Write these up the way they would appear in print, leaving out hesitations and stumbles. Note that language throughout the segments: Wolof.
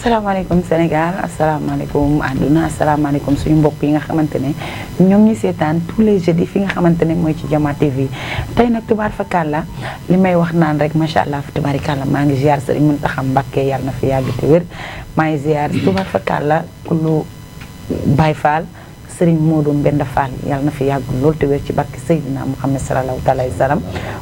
asalaamaaleykum Sénégal asalaamaaleykum àdduna asalaamaaleykum suñu mbokk yi nga xamante ne ñoom ñi seetaan tous les jeudis fi nga xamante ne mooy ci Jama TV tey nag tubaar fakàlla li may wax naan rek macha allah fa tubaarikàlla maa ngi ziar Sëriñ Muntaxa Mbàkke yàlla na fi yàgg te wér maa ngi ziar tubaar fakàlla kullu Baay Faal Sëriñ Moodu Mbenda Fall yàlla na fi yàgg lool te wér ci barke Seydina Muhammad sallallahu alayhi wa sallam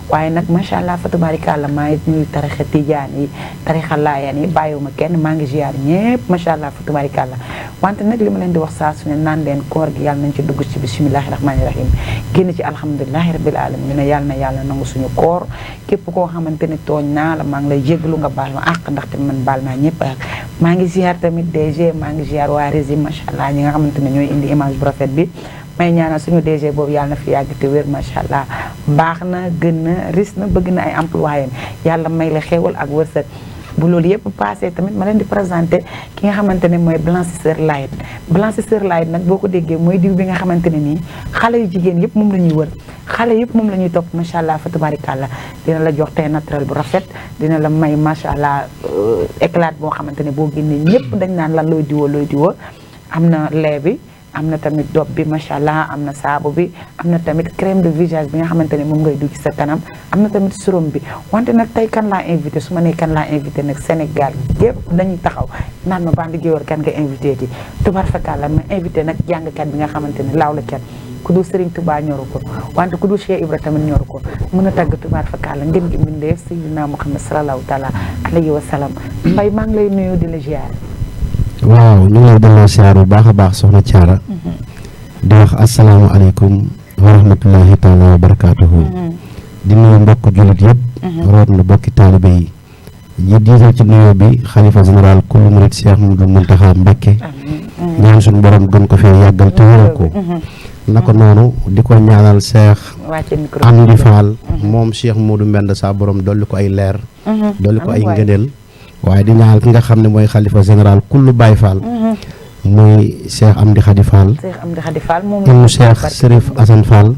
waaye nag macha allah fa tubaarikàlla maa ngi nuyu tarixa tijaan yi tarixa laayaan yi bàyyiwuma kenn maa ngi ziar ñëpp macha allah fa tubaarikàlla wante nag li ma leen di wax saa su ne naan leen koor gi yàlla nañ ci dugg ci bismillahi rahmaani rahim génn ci alhamdulilahi rabbil alamin ne yàlla na yàlla nangu suñu koor képp koo xamante ne tooñ naa la maa ngi lay jéglu nga baal ma àq ndaxte man baal naa ñëpp ak maa ngi ziar tamit DG maa ngi ziar waa Rési macha allah ñi nga xamante ne ñooy indi image bu rafet bi may ñaanal suñu DG boobu yàlla na fi yàgg te wér macha allah baax na gën na ris na bëgg na ay employés yàlla may la xéewal ak wërsëg bu loolu yëpp passé tamit ma leen di présenté ki nga xamante ne mooy blanchisseur light blanchisseur light nag boo ko déggee mooy diw bi nga xamante ne nii xale yu jigéen yëpp moom la ñuy wër xale yëpp moom la ñuy topp macha allah fa tubaarikàlla dina la jox tey naturel bu rafet dina la may macha allah éclat boo xamante ne boo génnee ñëpp dañ naan lan looy diwoo am na lait bi am na tamit dob bi macha allah am na saabu bi am na tamit crème de visage bi nga xamante ne moom ngay dugg ci sa kanam am na tamit sérum bi wante nag tey kan laa invité su ma nee kan laa invité nag Sénégal yëpp dañuy taxaw naan ma Bandi Guewel kan nga invité ji tubaar fakàlla ma invité nag jàngkat bi nga xamante ne laaw la cat ku dul Serigne Touba ñoru ko wante ku dul Cheikh Ibra tamit ñoru ko mën a tagg tubaar fakàlla ngeen gi mbindeef Seydina Muhammad sallallahu taala alayhi wa sallam mbay maa ngi lay nuyu di la ziar. waaw ñu ngi lay delloo siyaar bu baax a baax soxna Thiara di wax asalaamaaleykum wa rahmatullahi taala wa barakaatuhu di nuyu mbokk jullit yëpp root na bokki taalibe yi yi diisal ci nuyoo bi xalifa général kullu murit Cheikh Mouhamadou Mountakha Mbacké ñaan suñu borom gën ko fee yàggal te wéral ko naka noonu di ko ñaanal Cheikh Amdi Fall moom Cheikh Modou Mbend sa borom dolli ko ay leer dolli ko ay ngëneel waaye di ñaanal ki nga xam ne mooy xalifa général kullu Baye Fall muy Cheikh Amdi Khady Fall mu Cheikh Serif Assane Fall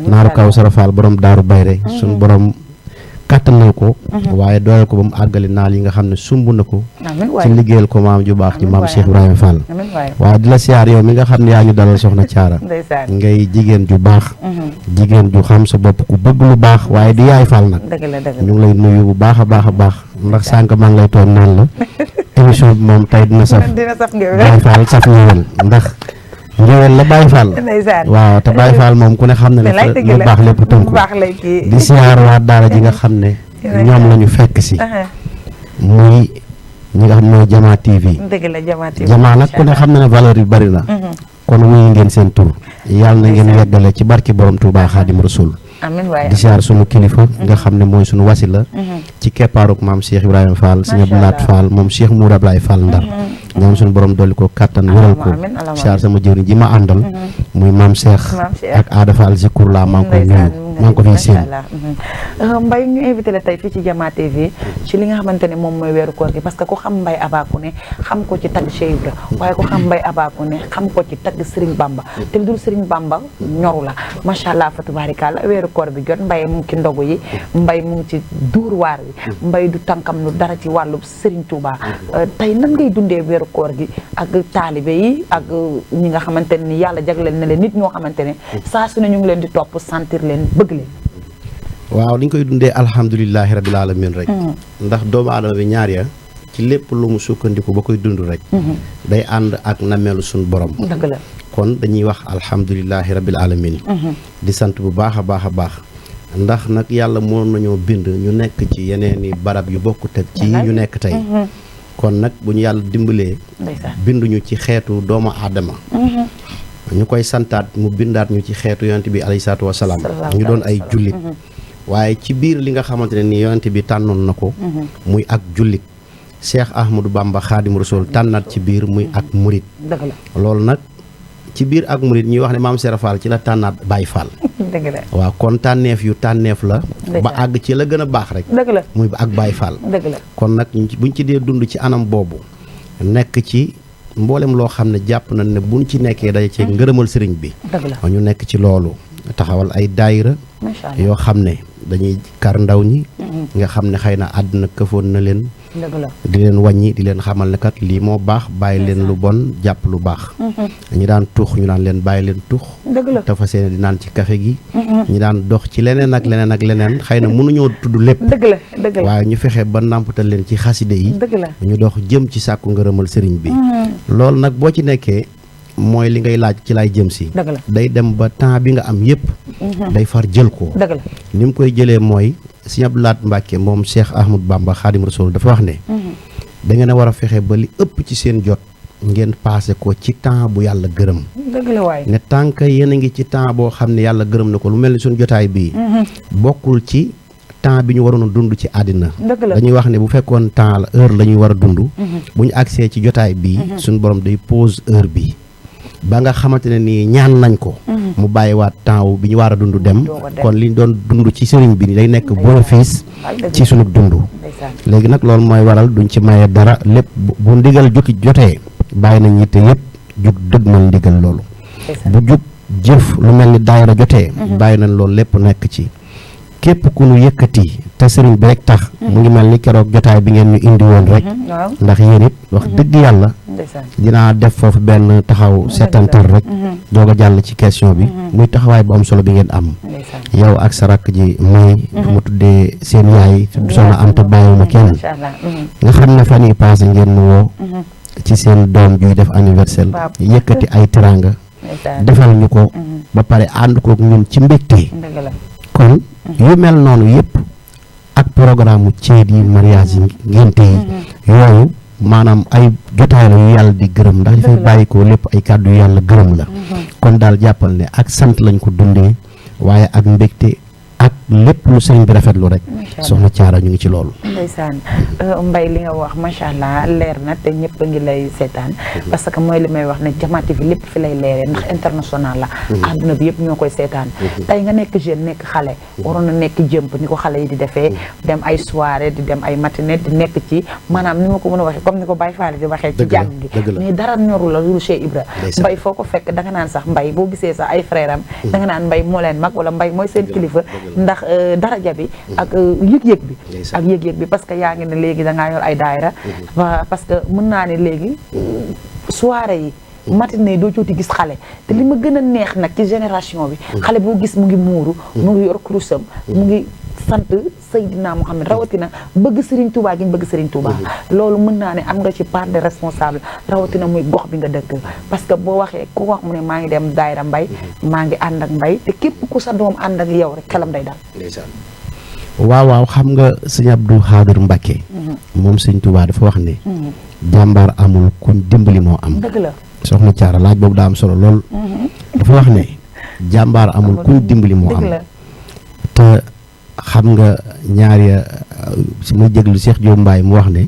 naaru Kawsara Fall borom daaru Bayre suñu borom kàttanal ko waaye dooleel ko ba mu àggali naal yi nga xam ne sumb na ko ci liggéeyal ko maam ju baax ci maam Cheikh Ibrahima Fall waaye di la siyaar yow mi nga xam ne yaa ñu dalal soxna Thiara ngay jigéen ju baax jigéen ju xam sa bopp ku bëgg lu baax waaye di yaay Fall nag ñu ngi lay nuyu bu baax a baax a baax ndax sànq maa ngi lay toog naan la émission bi moom tey dina saf Baye Fall saf ñëwel ndax njëwel la Baye Fall waaw te Baye Fall moom ku ne xam ne ne lu baax lépp tënku di siyaar waa daara ji nga xam ne ñoom la ñu fekk si muy ñi nga xam ne mooy Jama TV Jama nag ku ne xam ne ne valeur yu bari na kon wuyu ngeen seen tur yàlla na ngeen yeggale ci barki borom Touba Xaadim Rasul di siyaar sunu kilifa nga xam ne mooy sunu wasila ci keppaaruk maam Cheikh Ibrahima Fall Sëñ Abdou Lahat Fall moom Cheikh Moura Ablaye Fall Ndar ñaan suñu borom dolli ko kattan wéral ko siyaar sama jëriñ ji ma àndal muy maam Cheikh ak Aada Fall Zikour la maa ngi koy nuyu maa ngi ko fiy seen Mbaye ñu invité la tey fii ci Jama TV ci li nga xamante ne moom mooy weeru koor gi parce que ku xam Mbaye Abakou ne xam ko ci tagg Cheikh Ibra waaye ku xam Mbaye Abakou ne xam ko ci tagg Serigne Bamba te dul Serigne Bamba ñoru la macha allah fa tubaarikàlla weeru koor bi jot Mbaye mu ngi ci ndogu yi Mbaye mu ngi ci duur waar wi Mbaye du tànkam lu dara ci wàllu Serigne Touba tey nan ngay dundee weeru koor gi ak taalibe yi ak ñi nga xamante ne yàlla jagleel na leen nit ñoo xamante ne saa su ne ñu ngi leen di topp sentir leen bëgg leen. waaw li ñu koy dundee alhamdulilahi rabil alamin rek ndax doomu aadama bi ñaar ya ci lépp lu mu sukkandiku ba koy dund rek day ànd ak nameelu suñu borom dëgg la kon dañuy wax alhamdulilahi rabil alamin di sant bu baax a baax a baax ndax nag yàlla moo nañoo bind ñu nekk ci yeneeni barab yu bokkut ak ci ñu nekk tey kon nag bu ñu yàlla dimbalee binduñu ci xeetu doomu aadama ñu koy santaat mu bindaat ñu ci xeetu yonent bi alayhi salaatu wasalaam ñu doon ay jullit waaye ci biir li nga xamante ne ni yonent bi tànnoon na ko muy ak jullit Cheikh Ahmadou Bamba Xaadim Rasul tànnaat ci biir muy ak murit loolu nag ci biir ak murit ñuy wax ne maam Serap Fall ci la tànnaat Baye Fall waaw kon tànneef yu tànneef la ba àgg ci la gën a baax rek muy ak Baye Fall kon nag buñ ci dee dund ci anam boobu nekk ci mboolem loo xam ne jàpp nañ ne buñ ci nekkee daje ci ngërëmal sëriñ bi ñu nekk ci loolu taxawal ay daayira yoo xam ne dañuy kar ndaw ñi nga xam ne xëy na àdduna këfoon na leen dëgg la di leen wàññi di leen xamal ne kat lii moo baax bàyyi leen lu bon jàpp lu baax ñi daan tux ñu naan leen bàyyi leen tux dëgg la dafa seen di naan ci café gi ñi daan dox ci leneen ak leneen xëy na mënuñoo tudd lépp dëgg la waaye ñu fexe ba nàmpatal leen ci xaside yi dëgg la ñu dox jëm ci sàkku ngërëmal sëriñ bi loolu nag boo ci nekkee mooy li ngay laaj ci lay jëm si dëgg la day dem ba temps bi nga am yépp day far jël ko dëgg la ni mu koy jëlee mooy Sëriñ Abdou Lahad Mbacke moom Cheikh Ahmadou Bamba Khadim Rasoul dafa wax ne da ngeen a war a fexe ba li ëpp ci seen jot ngeen passé ko ci temps bu yàlla gërëm dëgg la waay ne tant que yéen a ngi ci temps boo xam ne yàlla gërëm na ko lu mel ni suñu jotaay bii bokkul ci temps bi ñu waroon a dund ci àddina dañuy wax ne bu fekkoon temps la heure la ñuy war a dund bu ñu agsee ci jotaay bii suñu borom day pause heure bi ba nga xamante ne nii ñaan nañ ko mu bàyyiwaat temps bi ñu war a dund dem kon li ñu doon dund ci sëriñ bi ni day nekk bénéfice ci sunu dund léegi nag loolu mooy waral duñ ci maye dara lépp bu ndigal jotee bàyyi nañ yitte yëpp jug dëgmal ndigal loolu bu jug jëf lu mel ni daayira jotee bàyyi nañ loolu lépp nekk ci képp ku nu yëkkati te sëriñ bi rek tax mu ngi mel ni keroog jotaay bi ngeen ñu indi woon rek ndax yéen it wax dëgg yàlla dinaa def foofu benn taxaw seetantal rek doog a jàll ci question bi muy taxawaay bu am solo bi ngeen am yow ak sa rakk ji may mu tuddee seen yaay soxna Anta bàyyiwuma kenn nga xam ne fan yi passé ngeen nu woo ci seen doom juy def anniversaire yëkkati ay teranga defal ñu ko ba pare ànd kook ñun ci mbégte kon yu mel noonu yëpp ak programme ceet yi mariage yi ngénte yi yooyu maanaam ay jotaay la yu yàlla di gërëm ndax dafay bàyyi ko lépp ay kàddu yu yàlla gërëm la kon daal jàppal ne ak sant lañ ko dundee waaye ak mbégte ak lépp lu sëriñ bi rafetlu rek soxna Thiara ñu ngi ci loolu ndeysaan Mbaye li nga wax macha allah leer na te ñëpp a ngi lay seetaan parce que mooy li may wax ne Jama TV lépp fi lay leeree ndax international la àdduna bi yëpp ñoo koy seetaan tey nga nekk jeune nekk xale waroon na nekk jëmp ni ko xale yi di defee dem ay soirée di dem ay matinée di nekk ci maanaam ni ma ko mën a waxee comme ni ko Baye Fall di waxee ci jàng gi mais dara ñoru la lu Cheikh Ibra Mbaye foo ko fekk da nga naan sax Mbaye boo gisee sax ay frère am da nga naan Mbaye moo leen mag wala Mbaye mooy seen kilifa ndax daraja bi ak yëg-yëg bi parce que yaa ngi ne léegi da ngaa yor ay daayira parce que mën naa ne léegi soirée yi matinée doo cooti gis xale te li ma gën a neex nag ci génération bi xale boo gis mu ngi muuru mu ngi yor kurusam mu ngi sant Seydina Mouhamed rawatina bëgg Serigne Touba gi ñu bëgg Serigne Touba loolu mën naa ne am nga ci part de responsable rawatina muy gox bi nga dëkk parce que boo waxee ku wax mu ne maa ngi dem daayira Mbaye maa ngi ànd ak Mbaye te képp ku sa doom ànd ak yow rek xelam day dal waaw xam nga sëñ Abdou Khadir Mbacke moom sëñ Touba dafa wax ne jàmbaar amul kuñ dimbali moo am dëgg la soxna Thiara laaj boobu daa am solo lool dafa wax ne jàmbaar amul kuñ dimbali moo am te xam nga ñaari si muy jéglu Cheikh Diop Mbaye mu wax ne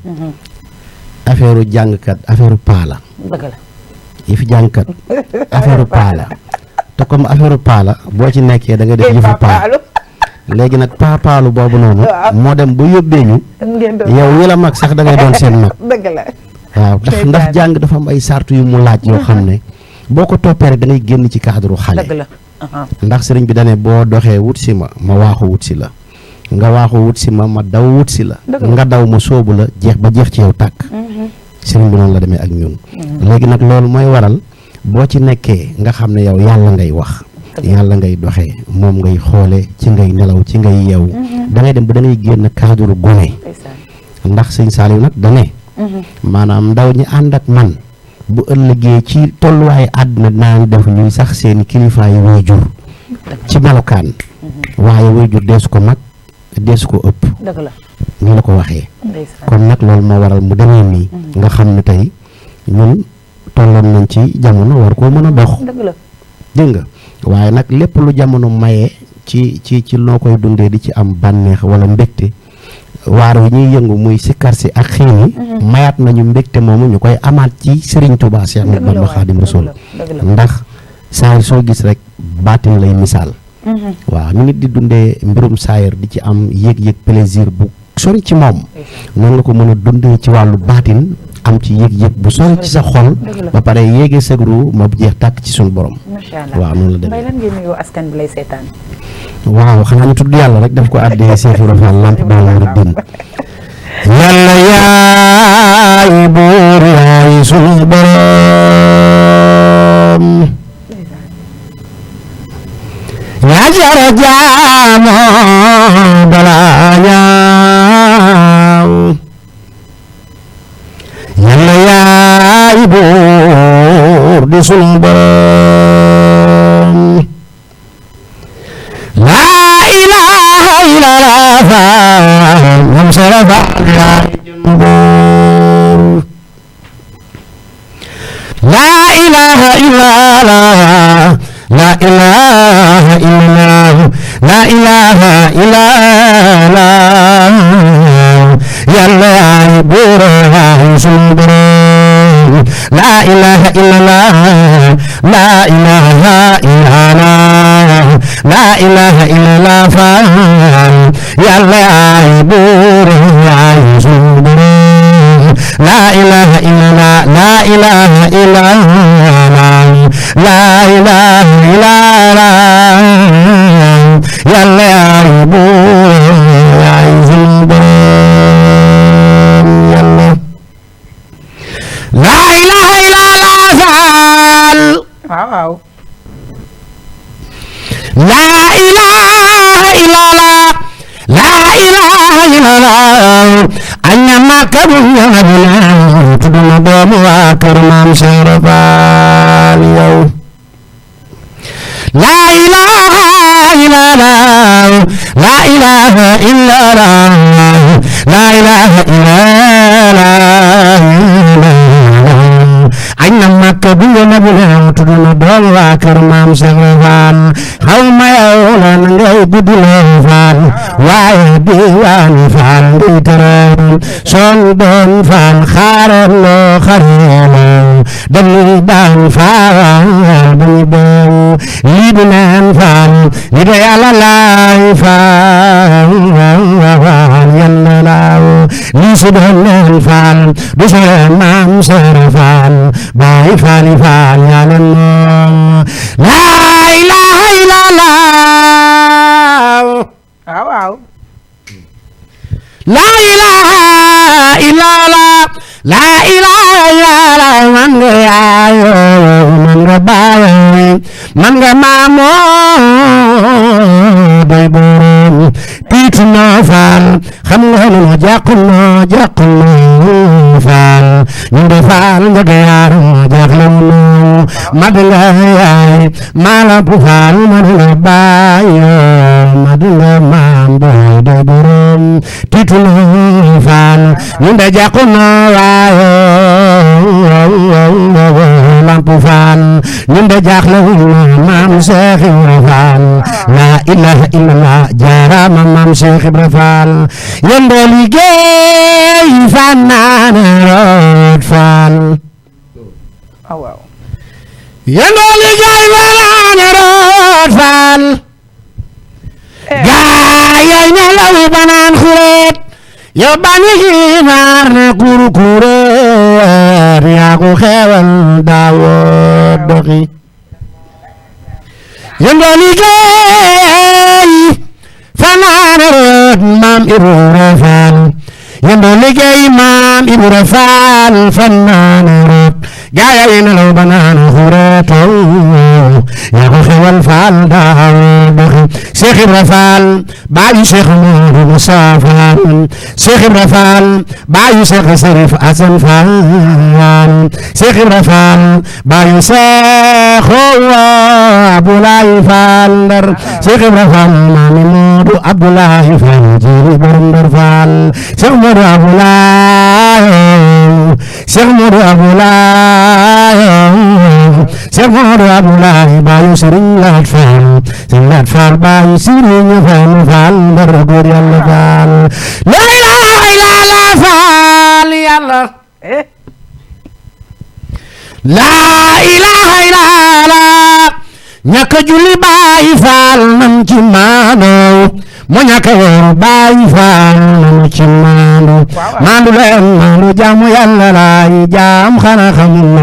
affaire jàngkat affaire paa la dëgg la yi fi jàngkat affaire paa la te comme affaire paa la boo ci nekkee da nga def yëfu paa léegi nag paapaalu boobu noonu moo dem ba yóbbee ñu yow ñi la mag sax da ngay doon seen mag dëgg la waaw ndax jàng dafa am ay sartu yu mu laaj yoo xam ne boo ko toppee rek da ngay génn ci cadre xale dëgg la ndax sëriñ bi dane boo doxee wut si ma waaxu wut si la nga waaxu wut si ma daw wut si la nga daw ma sóobu la jeex ba jeex ci yow tàkk sëriñ bi noonu la demee ak ñun léegi nag loolu mooy waral boo ci nekkee nga xam ne yow yàlla ngay wax yàlla ngay doxee moom ngay xoole ci ngay nelaw ci ngay yeewu da ngay dem ba da ngay génn cadre gone ndax sëñ Saliou nag dane maanaam ndaw ñi ànd ak man bu ëllëgee ci tolluwaayu àdduna dinaa def ñuy sax seen kilifa yi waajur ci melokaan waaye waajur deesu ko mag deesu ko ëpp ñu la ko waxee kon nag loolu moo waral mu demee nii nga xam ne tey ñun tolloon nañ ci jamono war koo mën a dox dégg nga waaye nag lépp lu jamono maye ci noo koy dundee di ci am bànneex wala mbégte waar wi ñuy yëngu muy sikkar si ak xiin yi mayaat nañu mbégte moomu ñu koy amaat ci Serigne Touba Cheikh Ahmadou Bamba Khadim Rasoul ndax saayir soo gis rek baatin lay misaal waaw ñu nit di dundee mbirum saayir di ci am yëg-yëg plaisir bu sori ci moom noonu la ko mën a dundee ci wàllu baatin am ci yëg-yëg bu sori ci sa xol ba pare yéegee sagru ma jeex tàkk ci suñu borom macha allah waaw noonu la demee Mbaye lan ngeen nuyoo askan bi lay seetaan waaw xanaa ñu tudd yàlla rek def ko àddee Cheikh Ibra Fall Lamp Baabul Muridiin yàlla yaay buur yaay sunu borom yaa jara jaamu balaa ñaaw yàlla yaay buur di sunu borom laa ilaaha illallaah moom sarafa yaay jumbuur laa ilaaha illallaah laa ilaaha illallaah laa ilaaha illallaah yàlla yaay buur yaay sunu borom laa ilaaha illallaah laa ilaaha illallaah laa ilaaha illallaah faal yàlla yaay buur yaay sunu borom laa ilaaha illallaah laa ilaaha illallaah laa ilaaha illallaah yàlla yaay buur yaay sunu borom yàlla laa ilaaha illallaah faal waaw laa ilaaha illallaah laa ilaaha illallaah aña Makka bu Madina tudd na doomu waa kër Maam Seera Faal yow laa ilaaha illallaah laa ilaaha illallaah laa ilaaha illallaah aña Makka bu Madina tudd na doomu waa kër Maam Seera Faal xaw ma yow lan ngay guddi leen faal waaye diwaani faal di tëral son doon faal xaaral loo xareeloo dañuy daan faal dañuy beew lii di neen faal li de yàlla laay faal yàlla laaw lii si doon neen faal du sore Maam Seera Faal baay faali faal yàlla moom laa ilaaha illallaah waaw laa ilaaha illallaah laa ilaaha illallaah man nga yaayoo man nga baayoo man nga maamoo doy borom piitu noo faal xam nga noo jàqu noo faal ñu de faal nga yaaroo jaaxle noo mad nga yaay maalampu faal mad nga baayoo mad nga maam boy doy borom piitu noo faal ñu de jàqu noo waayoo lampu faal ñu de jaaxle noo maam Cheikh Ibra Faal laa ilaaha illallaah jaaraama maam Cheikh Ibra Faal yendoo liggéey fanaane root faal waaw yendoo liggéey fanaane root faal gaa yay nelaw banaan xureet yow bani xiimaar na kurkureet yaa ko xeewal daawoo doxi yendoo liggéey fanaane root maam Ibra Faal yendoo liggéey maam Ibra Faal fanaane root gaaya yi nelaw banaan xureeto yaa ko xewal faal daaw doxi Cheikh Ibra Faal baayu Cheikh Modou Moussa Faal Cheikh Ibra Faal baayu Cheikh Serif Asan Faal Cheikh Ibra Faal baayu Cheikh Abdoulaye Faal Ndar Cheikh Ibra Faal maami Modou Abdoulaye Faal jiri borom Ndar Faal Cheikh Modou Abdoulaye Cheikh Modou Abdoulaye Cheikh Modou Abdoulaye baayu Serigne Lat Faal Serigne Lat Faal baayu Serigne Faal Ndar góor yàlla Faal la ilaha illallah Faal yàlla la ilaha illallah ñàkk julli Baay Faal nam ci maanoo mo ñàkk woor Baay Faal nam ci maandu leen maandu jaamu yàlla laay jaam xana xamul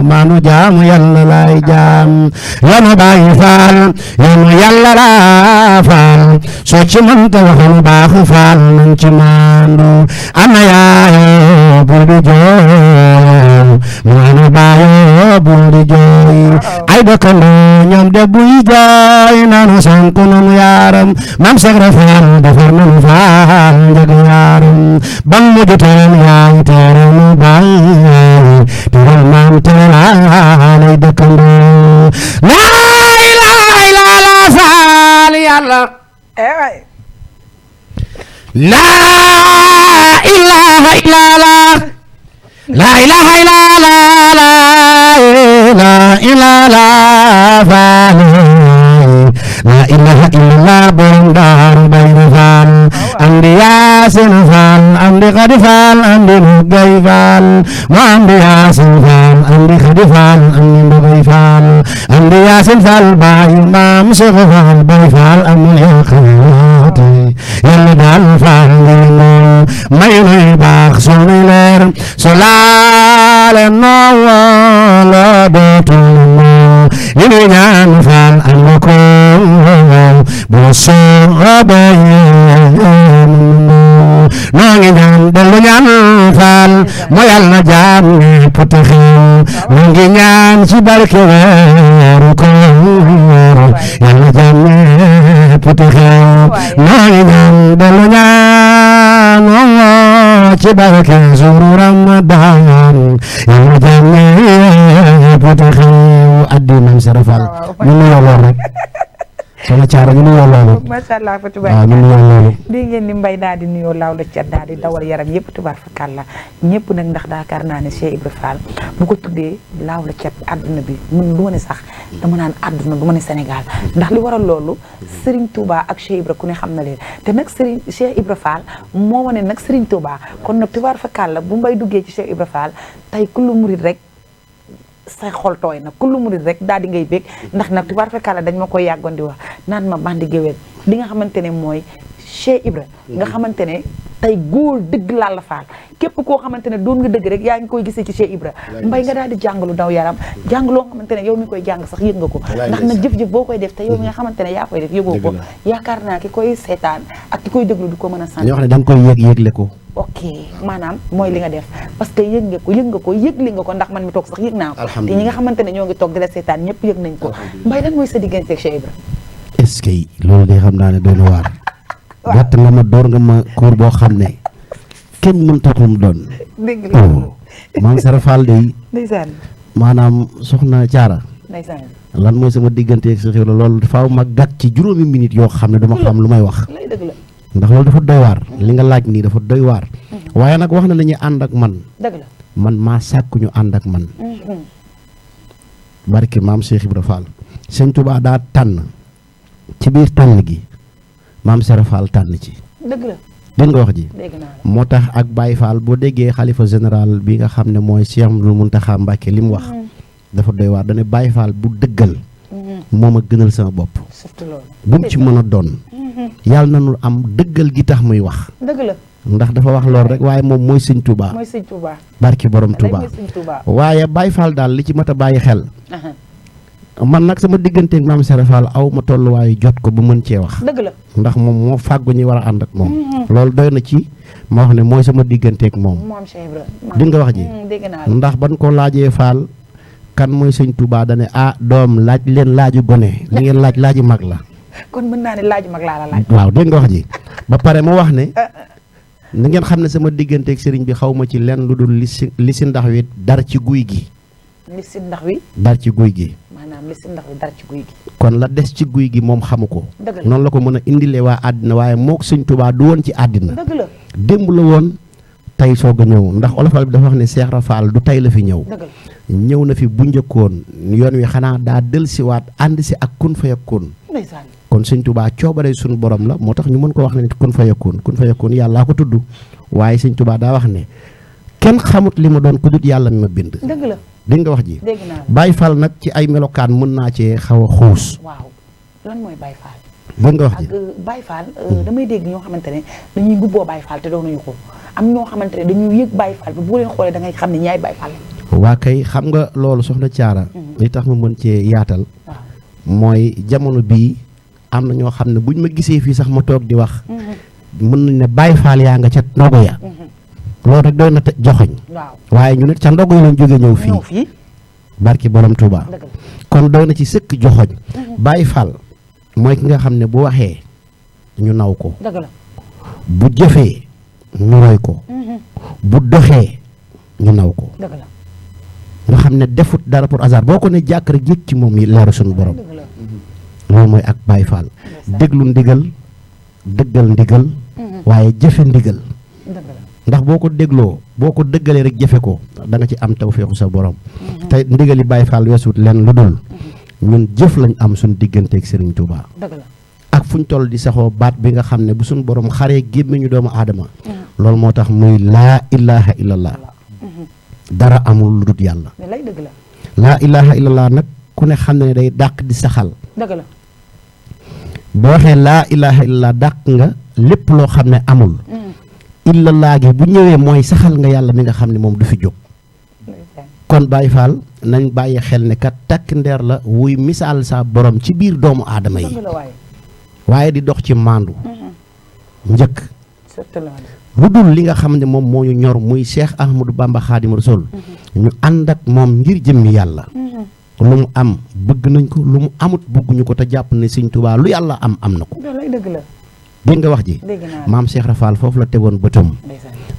maandu jaamu yàlla laay jaam yoonu Baay Faal yoonu yàlla laay faal soo ci mënta wax lu baax faal nañ ci maandu ana yaayoo bul di jooy mu ana baayoo bul di jooy ay dëkkandoo ñoom de buy jooy nanu sant nanu yaaram maam Seex Ibra Faal defar nanu faal njëg yaaram ban mujj teen yaay tere nu baay teral maam teelaalay dëkkandoo laa ilaaha illallaah faal yàlla laa ilaaha illallaah laa ilaaha illallaah laa ilaaha faal laa ilaaha illallaah borom daaru bayru faal andi yaasin faal andi xadi faal andi nugay faal mu andi yaasin faal andi xadi faal andi nugay faal andi yaasin faal baayu maam Seex faal bay faal amul yaqaate yàlla daal faal ngi moom may nuy baax soo nuy leer so laale noo loo dootul moo li nuy ñaan faal am nga ko boo soobee noo ngi ñaan dellu ñaan faal mo yàlla jaam ñépp texew noo ngi ñaan ci barke weeru koor yàlla jaam ñépp texew noo ngi ñaan dellu ñaan ci barke suru Ramadan yàlla jaam ñépp texew addi Maam Seex Ibra Faal ñu nuyoo lool rek soxna Thiara ñu nuyoo loolu macha allah fa waaw ñu nuyoo loolu di ngeen ni mbay daal di nuyoo laaw la cat daal di dawal yaram yëpp tubaar fa kàlla ñëpp nag ndax daakaar naa ne Cheikh Ibra Fall bu ko tuddee laaw la cat àdduna bi mun du ma ne sax dama naan àdduna du ma ne Sénégal ndax li waral loolu Serigne Touba ak Cheikh Ibra ku ne xam na leen te nag Serigne Cheikh Ibra Fall moo wane nag Serigne Touba kon nag tubaar fa kàlla bu mbay duggee ci Cheikh Ibra Fall tey kullu murid rek say xol tooy nag kullu murid rek daal di ngay bég ndax nag tubaar fekkala dañ ma koy yàggoon di wax naan ma bandi géwél li nga xamante ne mooy Cheikh Ibra nga xamante ne tey góor dëgg Lalla Fall képp koo xamante ne doon nga dëgg rek yaa ngi koy gisee ci Cheikh Ibra mbay nga daal di jàngalu daw yaram jàng loo xamante ne yow mi koy jàng sax yëg nga ko ndax nag jëf-jëf boo koy def te yow mi nga xamante ne yaa koy def yëgoo ko yaakaar naa ki koy seetaan ak ki koy déglu du ko mën a sant dañoo wax ne da nga koy yëg yëgle ko ok maanaam mooy li nga def parce que yëg nga ko yëgli nga ko ndax man mi toog sax yëg naa ko te ñi nga xamante ne ñoo ngi toog di la seetaan ñëpp yëg nañ ko mbay lan mooy sa diggante ak Cheikh Ibra est-ce que loolu de xam naa ne doy na waar gàtt nga ma door nga ma kuur boo xam ne kenn mën tax lu mu doon dégg nga Maam Seex Ibra Fall de ndeysaan maanaam soxna Thiara ndeysaan lan mooy sama diggante ak Cheikh Ibra loolu faaw ma gàtt ci juróomi minute yoo xam ne dama xam lu may wax lay dëgg la ndax loolu dafa doy waar li nga laaj nii dafa doy waar waaye nag wax na la ñuy ànd ak man dëgg la man maa sàkku ñu ànd ak man barke Maam Cheikh Ibra Fall Sëñ Tuubaa daa tànn ci biir tànn gi Maam Seex Ibra Fall tànn ci dëgg la dégg nga wax ji dégg naa moo tax ak Baye Fall boo déggee xalifa général bi nga xam ne mooy Cheikh Mountakha Mbacké li mu wax dafa doy waar dane Baye Fall bu dëggal moo ma gënal sama bopp surtout loolu bu mu ci mën a doon yàlla na nu am dëggal gi tax muy wax dëgg la ndax dafa wax lool rek waaye moom mooy Sëñ Tuubaa mooy Sëñ Tuubaa barki borom Tuubaa mooy Sëñ Tuubaa waaye Baye Fall daal li ci mat a bàyyi xel man nag sama digganteeg Maam Seex Ibra Fall aw ma tolluwaayu jot ko ba mën cee wax dëgg la ndax moom moo fàggu ñi war a ànd ak moom loolu doy na ci ma wax ne mooy sama digganteeg moom moom Cheikh Ibra di nga wax ji dégg naa la ndax ban ko laajee Fall kan mooy Sëñ Tuubaa dane doom laaj leen laaju gone li ngeen laaju mag la kon mën naa ne laaju mag laa la laaj waaw dégg nga wax ji ba pare mu wax ne na ngeen xam ne sama digganteeg sëriñ bi xaw ma ci lenn lu dul li si ndax wi dar ci guy gi li si ndax wi dar ci guy gi maanaam li si ndax wi dar ci guy gi kon la des ci guy gi moom xamu ko dëgg la noonu la ko mën a indilee waa àddina waaye mook Sëñ Tuubaa du woon ci àddina dëgg la démb la woon tey soog a ñëw ndax olofal bi dafa wax ne Cheikh Ibra Fall du tey la fi ñëw dëgg la ñëw na fi bu njëkkoon yoon wi xanaa daa dellusiwaat ànd si ak kun fa yakun ndeysaan kon Sëñ Tuubaa coobare suñu borom la moo tax ñu mën ko wax ne kun fa yakun yàllaa ko tudd waaye Sëñ Tuubaa daa wax ne kenn xamut li ma doon ku dut yàlla mi ma bind dëgg la dégg nga wax ji dégg naa la Baye Fall nag ci ay melokaan mën naa cee xaw a xuus waaw lan mooy Baye Fall dégg nga wax ji ak Baye Fall damay dégg ñoo xamante ne dañuy gubboo Baye Fall te doonuñu ko am ñoo xamante ne dañuy yëg Baye Fall ba boo leen xoolee da ngay xam ne ñaay Baye Fall waa kay xam nga loolu soxna Thiara li tax ma mën cee yaatal waaw mooy jamono bii am na ñoo xam ne buñ ma gisee fii sax ma toog di wax mën nañ ne Baay Faal yaa nga ca ndogu ya loolu rek doy na joxoñ waaye ñu ne ca ndogu yi lañ jóge ñëw fii barki borom Touba kon doy na ci sëkk joxoñ Baay Faal mooy ki nga xam ne bu waxee ñu naw ko bu jëfee ñu roy ko bu doxee ñu naw ko nga xam ne defut dara pour hasard boo ko ne jàkk rek yëg ci moom yi leeru suñu borom loolu mooy ak Baay Faal déglu ndigal dëggal ndigal waaye jëfe ndigal ndax boo ko dégloo boo ko dëggalee rek jëfe ko da nga ci am tawfeexu sa borom te ndigali Baay Faal weesut leen lu dul ñun jëf lañ am suñ digganteeg Serigne Touba ak fuñ toll di saxoo baat bi nga xam ne bu suñ borom xaree gémmiñu doomu aadama loolu moo tax muy laa ilaha illallah dara amul lu dul yàlla laa ilaha illallah nag ku ne xam ne day dàq di saxal boo waxee laa ilaha illallah dàq nga lépp loo xam ne amul illallah gi bu ñëwee mooy saxal nga yàlla mi nga xam ne moom du fi jóg kon Baay Faal nañ bàyyi xel ne kat takk ndeer la wuy misaal sa borom ci biir doomu aadama yi waaye di dox ci maandu njëkk lu dul li nga xam ne moom moo ñu ñor muy Cheikh Ahmadou Bamba Xaadimu Rasuul ñu ànd ak moom ngir jëmmi yàlla lu mu am bëgg nañ ko lu mu amut bëgguñu ko te jàpp ne Sëñ Tuubaa lu yàlla am na ko dégg nga wax ji maam Cheikh Rafal foofu la tegoon bëtam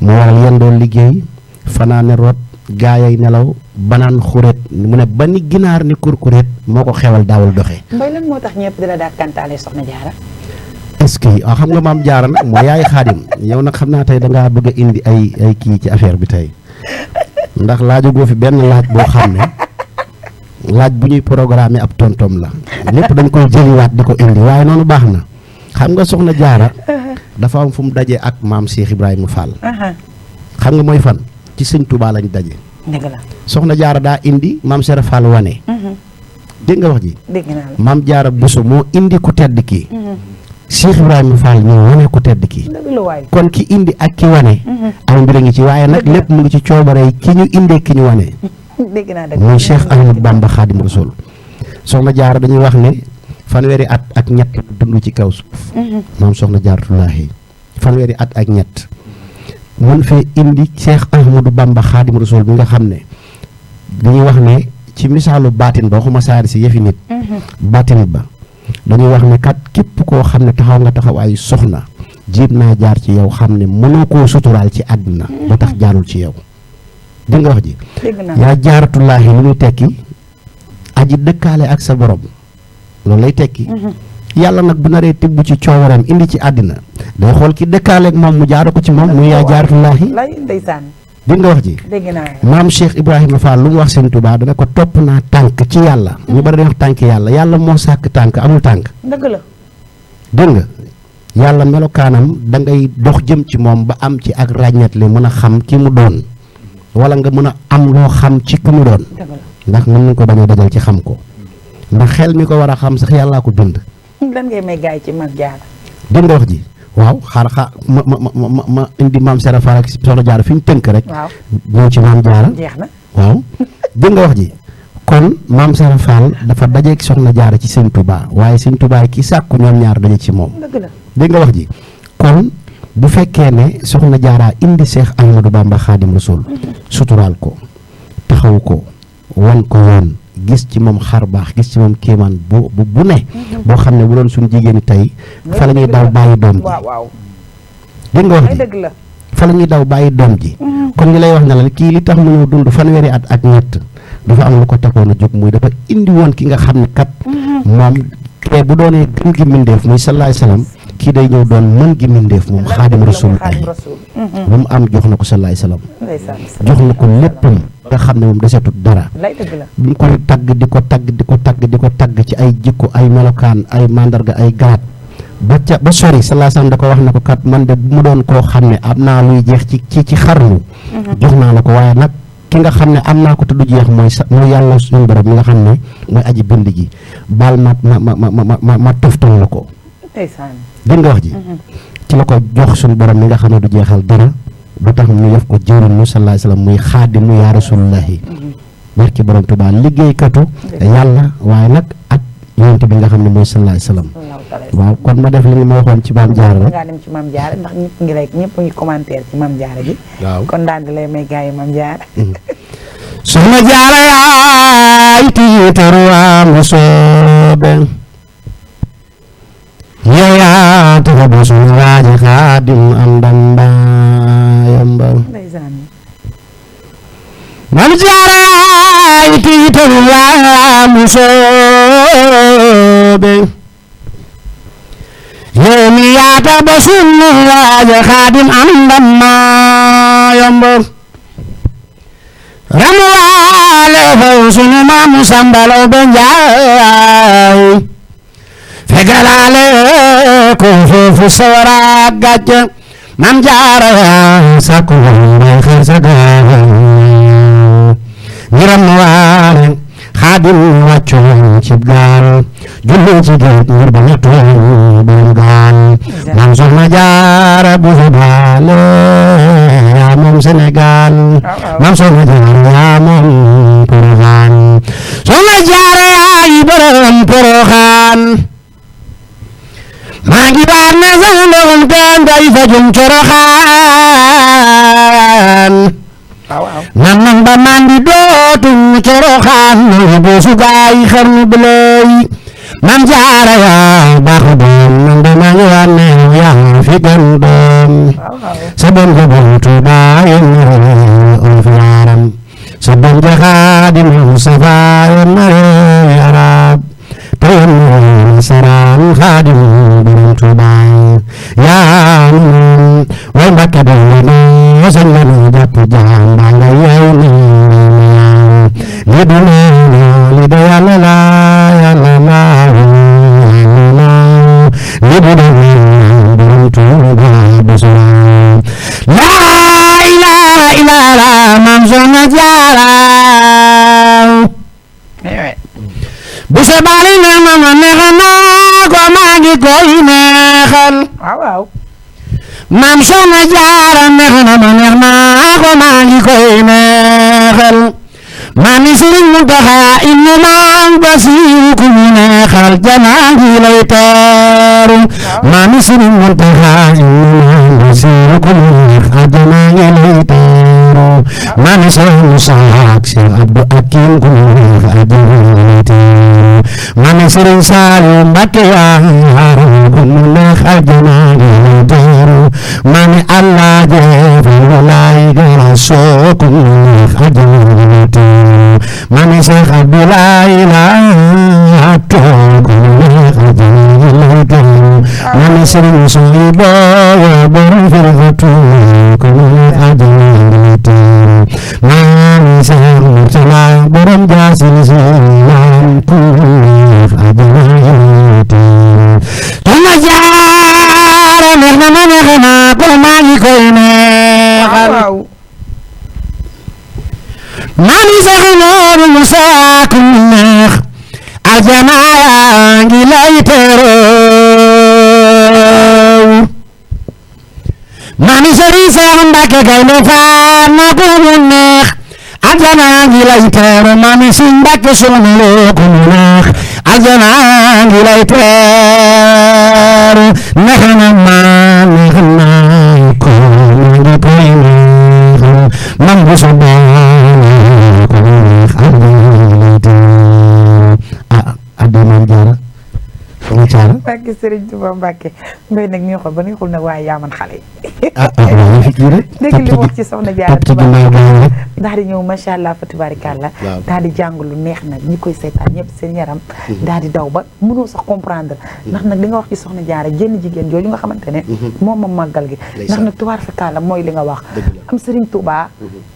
moo waral yendoo liggéey fanaane root gaayay nelaw banaan xuréet mu ne ba ni ginaar ni kurkuréet moo ko xewal daawul doxee mbay lan moo tax ñëpp di la dàkkantaale Soxna Jaara est-ce que xam nga maam Jaara nag moo yaay Xaadim yow nag xam naa tey dangaa bëgg a indi ay kii ci affaire bi tey ndax laajagoo fi benn laaj boo xam ne laaj bu ñuy programme ab tontom la lépp dañ koy jëliwaat di ko indi waaye noonu baax na xam nga Soxna Jaara dafa am fu mu daje ak maam Cheikh Ibrahima Fall xam nga mooy fan ci Sëñ Touba lañ daje Soxna Jaara daa indi maam Cheikh Fall wane dégg nga wax ji maam Jaara Bousso moo indi ku tedd kii Cheikh Ibrahima Fall ñu wane ku tedd kii kon ki indi ak ki wane ay mbir a ngi ci waaye nag lépp mu ngi ci coobare ki ñu indee ki ñu wane muy Cheikh Ahmadou Bamba Xaadimu Rasuul Soxna Jaara dañuy wax ne fanweeri at ak ñett dund ci kaw suuf moom Soxna Jaaratullaahi fanweeri at ak ñett mun fee indi Cheikh Ahmadou Bamba Xaadimu Rasuul bi nga xam ne dañuy wax ne ci misaalu baatin ba waxuma saari si yëfi nit baatin ba dañuy wax ne kat képp koo xam ne taxaw nga taxaw ay soxna jiib naa jaar ci yow xam ne mënoo koo suturaal ci àddina ba tax jaarul ci yow dégg nga wax ji yaa Jaaratullaahi lu muy tekki aji dëkkaale ak sa borom loolu lay tekki yàlla nag bu naree tibb ci coowareem indi ci àddina day xool ki dëkkaaleeg moom mu jaara ko ci moom muy yaa Jaaratullaahi dégg nga wax ji maam Cheikh Ibrahima Fall lu mu wax Sëñ Tuubaa dana ko topp naa tànk ci yàlla ñu bari dañ wax tànk yàlla moo sàkk tànk amul tànk dégg nga yàlla melokaanam da ngay dox jëm ci moom ba am ci ak ràññetle mën a xam ki mu doon wala nga mën a am loo xam ci ki mu doon ndax mën nañ ko bañ a dajal ci xam ko ndax xel mi ko war a xam sax yàllaa ko bind. lan ngay may gaay ci Maam Jaara. dégg nga wax ji waaw ma indi maam Serap Fall ak Soxna Jaara fi ñu tënk rek. waaw ñëw ci maam Jaara. jeex na waaw dégg nga wax ji kon maam Serap Fall dafa dajeeg Soxna Jaara ci Sëñ Touba waaye Sëñ Touba ki sàkku ñoom ñaar daje ci moom. dëgg la dégg nga wax ji kon bu fekkee ne Soxna Jaara indi Cheikh Ahmadou Bamba Xaadim Rasul suturaal ko taxaw ko wan ko woon. gis ci moom xar baax gis ci moom kéemaan bu ne boo xam ne bu doon suñu jigéeni tey fa la ñuy daw bàyyi doom ji dégg nga wax ji fa la ñuy daw bàyyi doom ji kon ñu lay wax ne la kii li tax mu ñëw dund fanweeri at ak ñett dafa am lu ko taxoon a jóg muy dafa indi woon ki nga xam ne kat moom te bu doonee gën gi mindeef muy salaay salaam kii day ñëw doon mën gi mindeef moom Xaadim Rasul ay lu mu am jox na ko salaay salaam jox na ko léppam nga xam ne moom desetut dara bu ñu koy tagg di ko tagg ci ay jikko ay melokaan ay mandarga ay garaat ba sori salaay salaam da ko wax na ko kat man de bu mu doon koo xam ne am naa luy jeex ci xarnu jox naa la ko waaye nag ki nga xam ne am naa ko te du jeex mooy yàlla suñu borom mi nga xam ne mooy aji bind ji baal ma toftal la ko dégg nga wax ji ci la ko jox suñu borom mi nga xam ne du jeexal dara ba tax ñu def ko jëwriñ mu salaay salaam muy xaadimu yaa rasulullahi barki borom Tuubaa liggéeykatu yàlla waaye nag ak yonent bi nga xam ne mooy sallallahu alayhi wasallam. waaw kon ma def li ma waxoon ci maam Jaara rek. nga dem ci maam Jaara ndax ñëpp ngi commentaire ci maam Jaara gi. waaw kon daal di lay may gars yi maam Jaara. soxna Jaara yaay tiitaru am soobe yow yaa taxa ba suñu waaji Xaadim am ndamba yamba. ndeysaan. maam Jaara yaay tiitaru am soobe yow mi yaa tax ba suñu waaji Xaadim am ndamba yamba. ramuwaale faw sunu maamu sambalaw be njaay fegalaale ko foofu sawara gàcce Maam Jaara sakku mbay xar saga ñi ramuwaale Xaadim wàccoon ci gaal julli ci géej ngir bañ a tooñ borom gaal Maam Soxna Jaara bu fi baale yaa moom Sénégal Maam Soxna Jaara yaa moom Poroxaan Soxna Jaara yaay borom Poroxaan maa ngi waar ne sax ndoxum teen day fajum Coroxaan nan ba mandi dootum Coroxaan nanga boosu gaay xarnu bilay Maam Jaara yaa baax doom nan ba maa ngi waar ne yaa fi gën doom sa doom ja borom Tuuba yen on fi yaaram sa doom ja Xaadim Mustafa yen arab te yen nasaraan Xaadim borom Tuuba yaa nun way Mbàkke doom no sañ la nu jàpp jaam baa nga yeew ni li du neena li de Yàlla la Yàlla la li du neena borom Tuuba laa ilaaha illallaah Maam Soxna Jaara bu sa bari neex na ma neex naa ko maa ngi koy neexal waaw Maam Soxna Jaara neex na ma neex naa ko maa ngi koy neexal Maami Sëriñ Muntaxa ibnu Maam Basiiru ku ñu neexal janaa ngi lay teeru Maami Sëriñ Muntaxa ibnu Maam Basiiru ku ñu neexal janaa ngi lay teeru Maami Sëriñ Musaa ak Seex Abdu Hakiim ku ñu neexal janaa ngi lay teeru Maami Sëriñ Saaliw Mbàkke yaa ku ñu neexal janaa ngi lay teeru Maami Allah jeefal walaay gara soo ku ñu neexal janaa ngi lay teeru Maami Seex Abdoulaye laa toog Maami Sëriñ Suhaybu borom Firqatu ko Maami Seex Murtala borom Jaasin Silaan ku Soxna Jaara neex na ma neex na ko maa ngi koy neexal Maami Seex Moodu Musaa ku neex aljana yaa ngi lay teeru Maami Sëriñ Seex Mbàkke Gaynde Fatma ku neex aljana yaa ngi lay teeru Maami Sëriñ Mbàkke Soxna Lo ku neex aljana yaa ngi lay teeru neex na ma neex na ko maa ngi koy neexal man bu soobee ko neex addi Maam Jaara Soxna Jaara Mbàkke Sëriñ Tuuba Mbàkke mbay nag neexul ba neexul nag waaye yaa man xale yi waaw fi kii rek dégg li wax ci Soxna Jaara daal di ñëw macha allah fa tubaarikàlla daal di jàng lu neex nag ñi koy seetaan ñëpp seen yaram daal di daw ba mënoo sax comprendre ndax nag li nga wax ci Soxna Jaara génn jigéen jooju nga xamante ne moom màggal gi ndax nag tubaarikàlla mooy li nga wax am Sëriñ Tuuba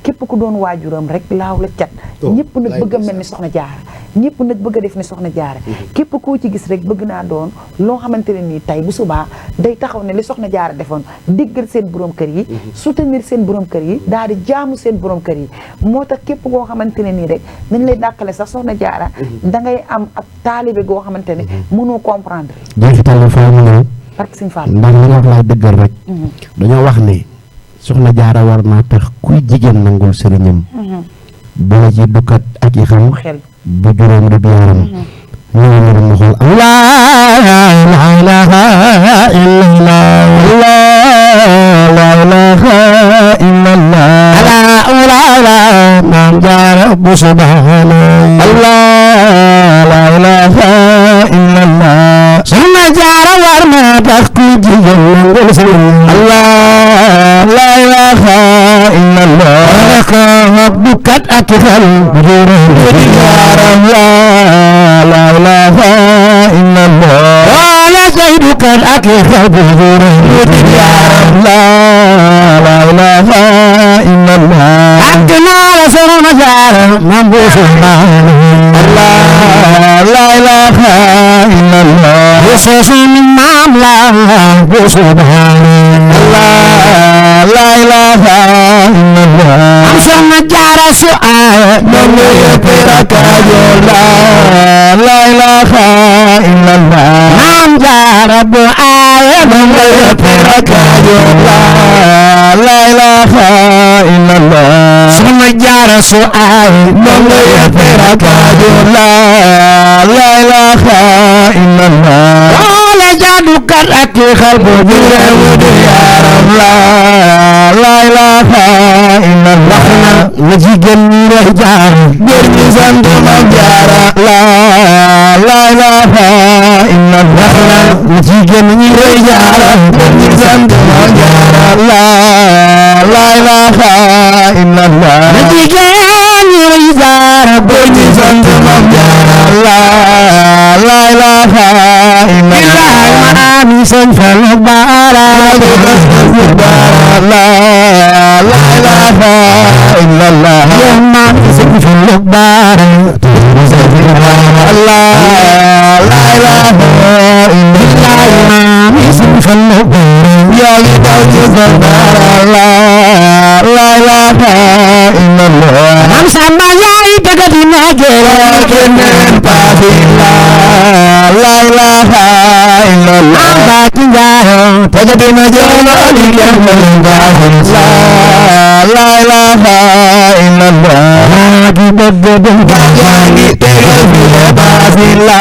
képp ku doon waajuram rek laaw la cat ñëpp nag bëgg a mel ni Soxna Jaara ñëpp nag bëgg a def ni Soxna Jaara képp koo ci gis rek bëgg naa doon loo xamante ne nii tey bu subaa day taxaw ne li Soxna Jaara defoon diggal seen borom kër yi soutenir seen borom kër yi daal di jaamu seen borom kër yi moo tax képp koo xamante ne nii rek dañ lay dàkkale sax Soxna Jaara dangay am ak taalibe goo xamante ne mënoo comprendre jeexital faa mu ñëw parce que Sëñ Fall ndax li nga wax laay dëggal rek dañoo wax ne Soxna Jaara war naa tax kuy jigéen nangul sëriñam boo ci dukkat ak i xam bu juróom di yaram ñu ngi leen di xool Allah la ilaha illallah la ilaha illallah la maam jaara bu subhana Allah la ilaha illallah soxna jaara war na tax ku jigéen nangul si Allah la ilaha illallah baraka rabbukat ak xel bu jaaram la ilaha illallah wala saydukat ak xel bu jaaram la ilaha illallah ak naa la soxna jaara maam bu subhana Allah la ilaha illallah وصوصي من معاملة وسبحان الله لا إله إلا الله أحسن جار سؤال من يطيرك جولا لا إله إلا الله نعم جار بؤال من يطيرك جولا لا إله إلا الله ثم جار سؤال من يطيرك جولا لا إله إلا الله wala jaadukat ak xalbu bi reewu di yaaram la ilaha illallah na jigéen ñi lay jaar góor ñi sant Maam Jaara la ilaha illallah na jigéen ñi lay jaar góor ñi sant Maam Jaara la ilaha illallah na jigéen ñi lay jaar góor ñi sant Maam Jaara la ilaha illallah manami sen fal bara la ilaha illallah manami sen fal bara la ilaha illallah manami sen fal bara ya la ilaha illallah am sama yaay tegati na jere kenen pabila la ilaha illallah baki jaro tegati na jere aliyan la ilaha illallah baki bedden baki tegati na pabila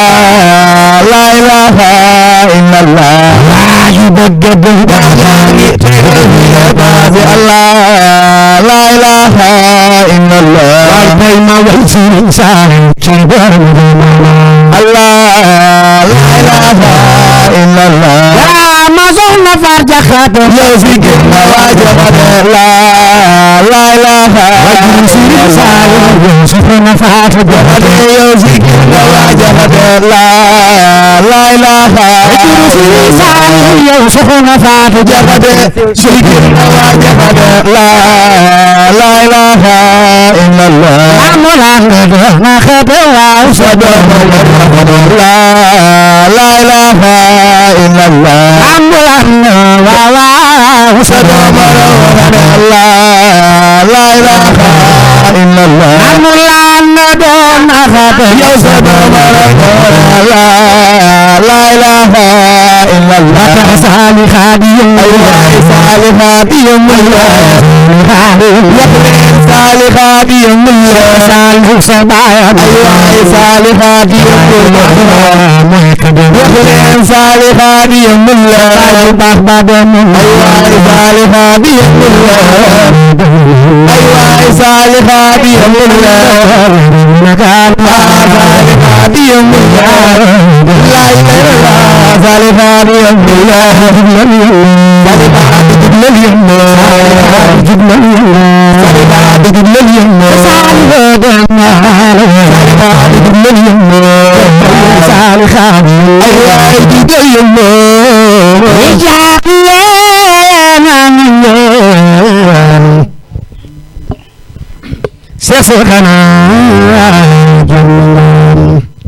la ilaha illallah baki bedden baki tegati na pabila la ilaha illallah bay ma way ci insaan ci borom Allah la ilaha illallah ya ma soxna far jaxaat yow fi gën na waaja la ilaha illallah soxna far jaxaat yow fi gën na waaja la ilaha illallah yow soxna far jaxaat fi gën na waaja la ilaha illallah amulan na khadwa sabana la ilaha illallah amulan wa sabana la ilaha illallah amulan don khadwa sabana la ilaha illallah sali khadim sali khadim صالحات يوم الله صالح سبايا صالحات يوم الله صالحات يوم الله باب من صالحات يوم الله صالحات يوم الله مكان صالحات يوم الله لا اله الا الله صالحات يوم الله صالحات يوم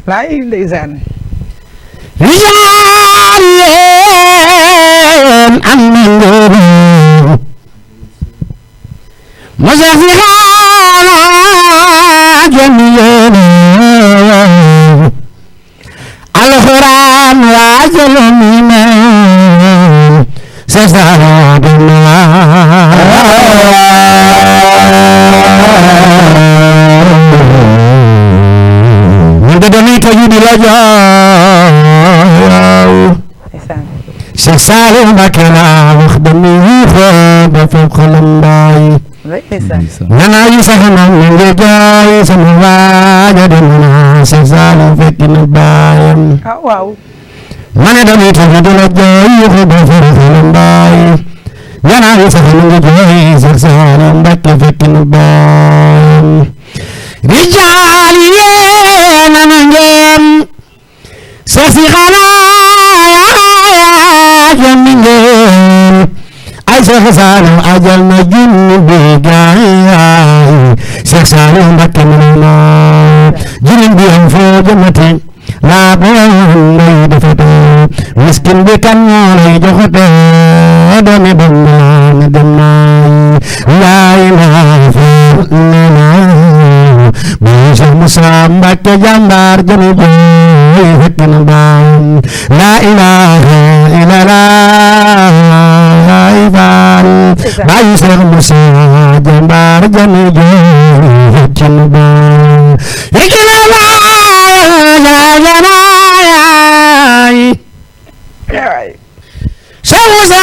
laay ndeysaan القرآن وعجل من سساد من بدني تجد لجا Saliou Mbacké laa wax dañuy xool ba foog xolam mbaay nanaa yi sax na mu ngi jooy sama waaja dem na Cheikh Saliou fekk na baayam ma ne dañuy tax di la jooy xool ba foog xolam mbaay nanaa yi sax na mu ngi jooy Cheikh Saliou Mbacké fekk na baayam rijaal yee na ngeen Cheikh si jami ngeen ay Cheikh Saliou ajal na junni bi gaay Cheikh Saliou Mbacké na junni bi am foo jëmati laa boon ngay defate miskin bi kan moo lay joxate doomi Bamba mi dem naay laa ilaaha illallaah Cheikh Moussa Mbacké jàmbaar jënu jooy fekk na baam laa ilaaha illallaah baay Cheikh Moussa jàmbaar jënu jooy fekk na baam fekk na baay Cheikh Moussa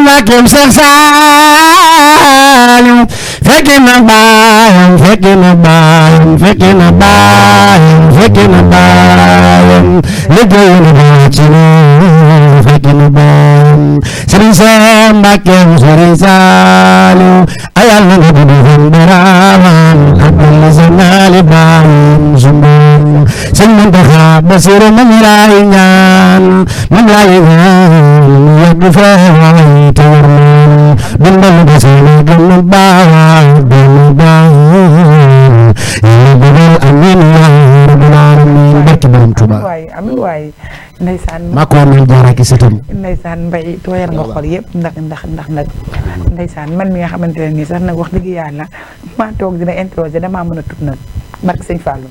Mbacké Cheikh Saliou fekk na baayam fekk na baayam fekk na baayam fekk na baayam liggéey na ba ci fekk na baayam Serigne Cheikh Mbacké Serigne Saliou ayal na gudu fan baraman abdalla sanali baayam sumbam Serigne Mountakha Bassirou moom laay ñaan yàgg fa te war na dundal ba seen gën a baax gën a baax yàlla bëggal amiin yaa rabbal aalamiin barke borom Tuuba amiin waay ndeysaan maa ko woon jaara ki sëtam ndeysaan mbay tooyal nga xol yëpp ndax nag ndeysaan man mi nga xamante ne nii sax nag wax dëgg yàlla maa toog dina interroger damaa mën a tut nag barke sëñ Fallou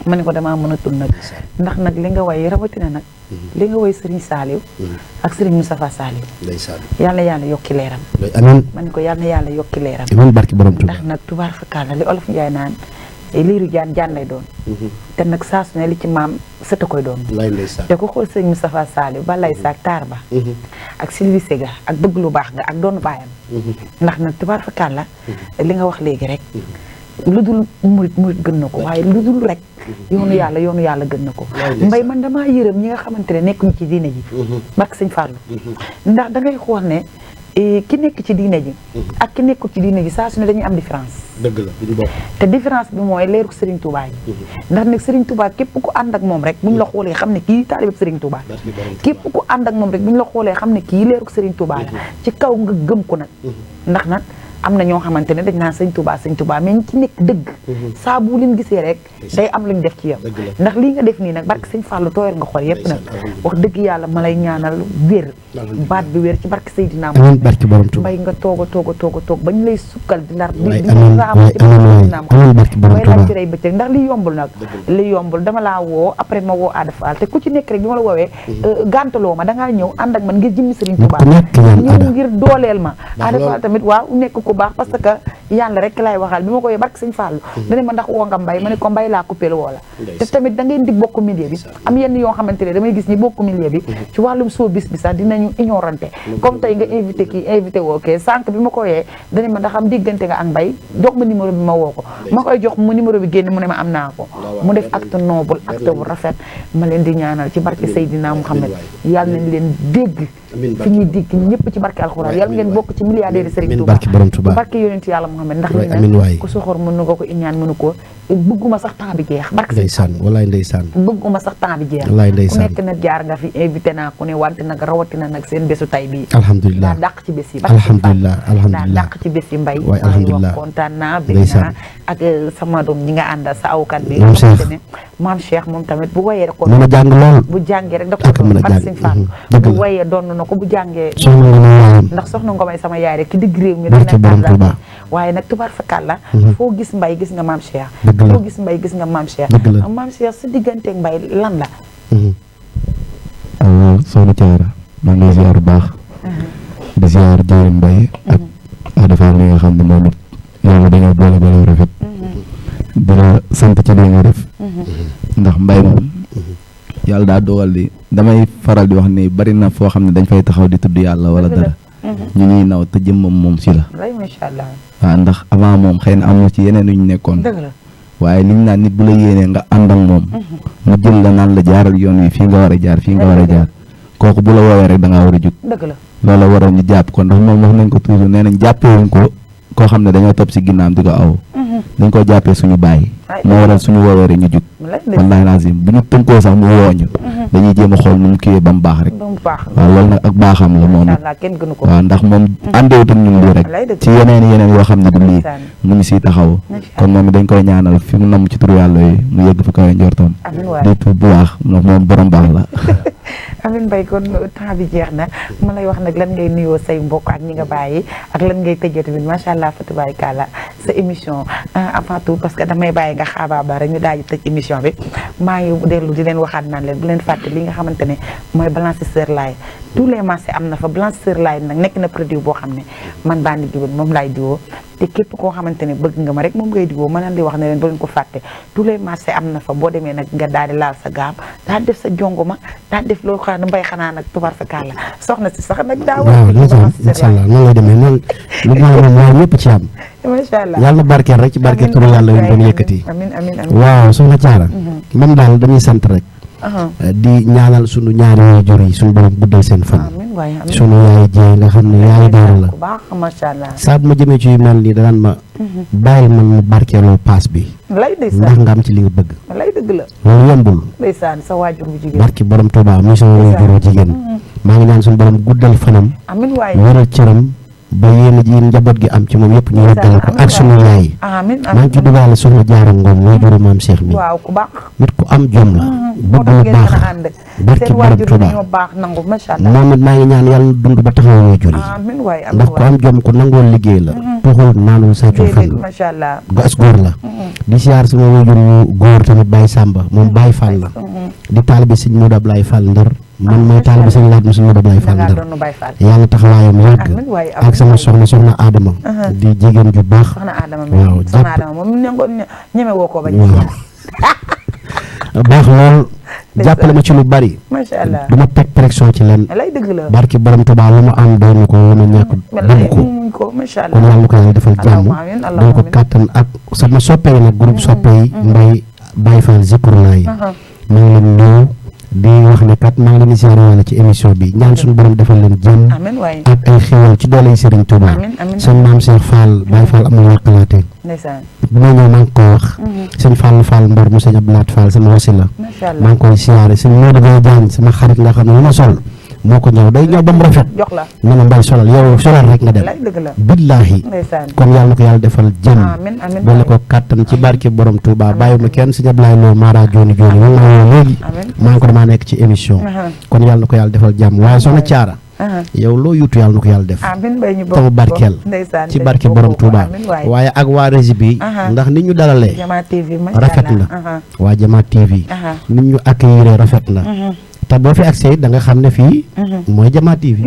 ma ne ko damaa mën a tut nag ndax nag li nga way rawatina nag li nga way Serigne Saliou ak Serigne Moustapha Saliou yàlla yàlla yokki leeram amiin ma ne ko yàlla yàlla yokki leeram amiin barke borom Tuuba ndax nag tubaar fakkaala li olof Njaay naan liiru jaan lay doon te nag saa su ne li ci maam sëta koy doon te ko xool Serigne Moustapha Saliou ba lay saak taar ba ak Sylvie Sega ak bëgg lu baax nga ak doon baayam ndax nag tubaar fakkaala li nga wax léegi rek lu dul murit gën na ko waaye lu dul rek yoonu yàlla gën na ko mbay man damaa yërëm ñi nga xamante ne nekkuñu ci diine ji barke sëñ Fallou ndax da ngay xool ne ki nekk ci diine ji ak ki nekkul ci diine ji saa su ne dañuy am différence dëgg la du bokk te différence bi mooy leeru Serigne Touba ji ndax nag Serigne Touba képp ku ànd ak moom rek bu ñu la xoolee xam ne kii taalib Serigne Touba la képp ku ànd ak moom rek bu ñu la xoolee xam ne kii leeru Serigne Touba la ci kaw nga gëm ko nag ndax nag am na ñoo xamante ne dañ naan sëñ Touba mais ñi ci nekk dëgg saa bu leen gisee rek day am lu ñu def ci yow ndax lii nga def nii nag barke sëñ Fallou tooyal nga xol yëpp nag wax dëgg yàlla ma lay ñaanal wér baat bi wér ci barke Seydina barke borom Tuuba mbay nga toog a toog ba ñu lay sukkal di lar di raam ci may laaj ci rey bëccëg ndax li yombul nag li yombul dama laa woo après ma woo Ada Fall te ku ci nekk rek bi ma la woowee gàntaloo ma dangaa ñëw ànd ak man ngir jëmmi Serigne Touba ñëw ngir dooleel ma Ada Fall tamit waaw nekk ku baax parce que yàlla rek laay waxal bi ma koy barke sëñ Fallou dane ma ndax woo nga mbay ma ne ko mbay laa coupé woo la te tamit da ngeen di bokk milieu bi am yenn yoo xamante ne damay gis ñi bokk milieu bi ci wàllum showbiz bi sax dinañu ignorante comme tey nga invité kii invité woo kee sànq bi ma ko yee dane ma ndax am diggante nga ak mbay jox ma numéro bi ma woo ko ma koy jox mu numéro bi génn mu ne ma am naa ko mu def acte noble acte bu rafet ma leen di ñaanal ci barke Seydina Mouhamed yàlla nañ leen dégg fi ñuy dégg ñëpp ci barke alxuraan yàlla ngeen bokk ci milliardaire Serigne Touba barke yonent yàlla Muhammad ndax li nag ku soxor mënu ko iñaan mënu ko bëgguma sax temps bi jeex barke ndeysaan walaay ndeysaan bëgguma sax temps bi jeex walaay ndeysaan ku nekk nag jaar nga fi invité naa ku ne wante nag rawatina nag seen bésu tay bii alhamdulilah daa dàq ci bés yi alhamdulilah daa dàq ci bés yi mbay waay alhamdulilah kontaan naa bég naa ak sama doom ñi nga àndal sa awkat bi ne maam Cheikh moom tamit bu wayee rek ko mën a jàng lool bu jàngee rek da ko doon barke sëñ Fall bu wayee doon na ko bu jàngee ndax soxna Ngomay sama yaay rek ki digg réew mi dina waaye nag tubaar fakal la foo gis mbay gis nga maam Cheikh foo gis mbay gis nga maam Cheikh maam Cheikh sa digganteeg mbay lan la soxna Thiara maa ngi lay ziar bu baax di ziar jëwriñ mbay ak Ada Fall li nga xam ne moom it yàlla dañoo boole boole rafet di la sant ci li nga def ndax mbay moom yàlla daa dogal di damay faral di wax ni bari na foo xam ne dañ fay taxaw di tudd yàlla wala dara ñu ñuy naw te jëmmam moom si la macha allah waaw ndax avant moom xëy na am na ci yeneen yu ñu nekkoon dëgg la waaye liñ naan nit bu la yéenee nga ànd ak moom mu jël la naan la jaaral yoon wi fii nga war a jaar fii nga war a jaar kooku bu la woowee rek da ngaa war a jug dëgg la loola waral ñu jàpp ko ndax moom wax nañ ko toujours nee nañ jàppewuñ ko koo xam ne dañoo topp si ginnaam di ko aw dañ ko jàppee suñu bàyyi moo waral suñu woowee rek ñu jug wallaahi lazim bu ñu tënkoo sax mu wooñu dañuy jéem a xool nu mu kiiwee ba mu baax rek waaw loolu nag ak baaxam la moom waaw ndax moom àndewut ak ñun lii rek ci yeneen yoo xam ne du lii mu ngi siy taxaw kon moom dañ koy ñaanal fi mu namm ci turu yàlla yi mu yëgg fa kawe njortoom di bu baax moom borom baax la Amine Mbaye kon temps bi jeex na ma lay wax nag lan ngay nuyoo say mbokk ak ñi nga bàyyi ak lan ngay tëjee tamit macha allah fa tabaarkalla sa émission avant tout parce que damay bàyyi nga xaabaabal rek ñu daal di tëj émission bi maa ngi dellu di leen waxaat naan leen bu leen fàtte li nga xamante ne mooy blanchisseur laay tous les marchés am na fa blanchisseur laay nag nekk na produit boo xam ne man Bandi Guèweul moom laay diwoo te képp koo xamante ne bëgg nga ma rek moom ngay diwoo ma leen di wax ne leen bu leen ko fàtte tous les marchés am na fa boo demee nag nga daal di laal sa gaam daal def sa jongoma daal def loolu xam ne mbay xanaa nag tubar fa kàlla soxna si sax nag daa waaw incha allah noonu lay demee noonu lu ma moom waaw ñëpp ci am macha allah yàlla barkeel rek ci barkeel turu yàlla yu doon yëkkati amiin waaw soxna Thiara moom daal dañuy sant rek di ñaanal sunu ñaari waajur yi sunu borom guddal seen fan sunu yaay jee nga xam ne yaay daara la saa bu ma jëmee ci yu mel nii danaan ma bàyyil man mu barkeeloo paas bi ndax nga am ci li nga bëgg loolu yombul barki borom Tuubaa muy sama waajuru jigéen maa ngi ñaan sunu borom guddal fanam wéral cëram ba yéen njaboot gi am ci moom yëpp ñu yeggal ko ak sunu yaay maa ngi ci dugaale soxna Jaara Ngom mooy juru maam Cheikh mi nit ku am jom la bëgg lu baax barki borom Tuuba moom it maa ngi ñaan yàlla dund ba taxaw ñuy juri ndax ku am jom ku nangoo liggéey la tuxul naanul sàccul fen gas góor la di siyaar sama wajur yu góor tamit Baye Samba moom Baye Fall la di taalibe sëñ Modou Ablaye Fall Ndër man mooy taalibe sëñ Laat mu sëñ Modou Ablaye Fall Ndër yàlla taxawaayam yàgg ak sama soxna Adama di jigéen ju baax waaw baax lool jàppale ma ci lu bari du ma teg pression ci leen barki borom Tuubaa lu ma am doon ko lu ma ñàkk dund ko kon yàlla na ko yàlla defal jàmm doon ko kàttan ak sama soppe yi nag groupe soppe yi Mbay Baye Fall Zikrullah yi maa ngi leen nuyu di wax ne kat maa ngi leen di ziare wala ci émission bi ñaan suñu borom defal leen jàmm ak ay xéwal ci doole yi Serigne Touba seen maam Cheikh Fall Baye Fall amul wàqalaate bu ma ñëw maa ngi koy wax sëñ Fall Mbor mu sëñ Abdoulaye Fall sama wasila maa ngi koy siyaare sëñ Modou Gueye Diagne sama xarit nga xam ne lu ma sol moo ko ñëw day ñëw ba mu rafet na ma Mbay solal yow solal rek nga dem billaahi kon yàlla na ko yàlla defal jàmm boole ko kàttan ci barke borom Touba bàyyi ma kenn sëñ Abdoulaye Lo Mara Joni Joni moom ma woo léegi maa ngi ko damaa nekk ci émission kon yàlla na ko yàlla defal jàmm waaye soxna Thiara yow loo yuutu yàlla na ko yàlla def tamu barkeel ci barke borom Touba waaye ak waa régie bi ndax nit ñu dalalee rafet na waa Jama TV nit ñu accueillir rafet na te boo fi accès da nga xam ne fii mooy Jama TV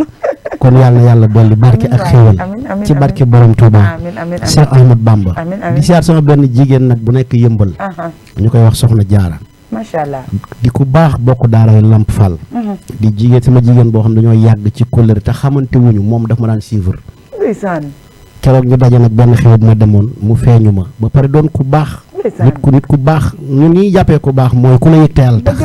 kon yàlla na yàlla dolli barke ak xéwal ci barke borom Touba Cheikh Ahmad Bamba di siyaar sama benn jigéen nag bu nekk yëmbal ñu koy wax soxna Jaara macha allah di ku baax bokk daara Lamp Fall di jigéen sama jigéen boo xam ne dañoo yàgg ci kóllëre te xamante wuñu moom daf ma daan suivre keroog ñu daje nag benn xew ma demoon mu feeñu ma ba pare doon ku baax nit ku baax ñun ñuy jàppee ku baax mooy ku lay teel tax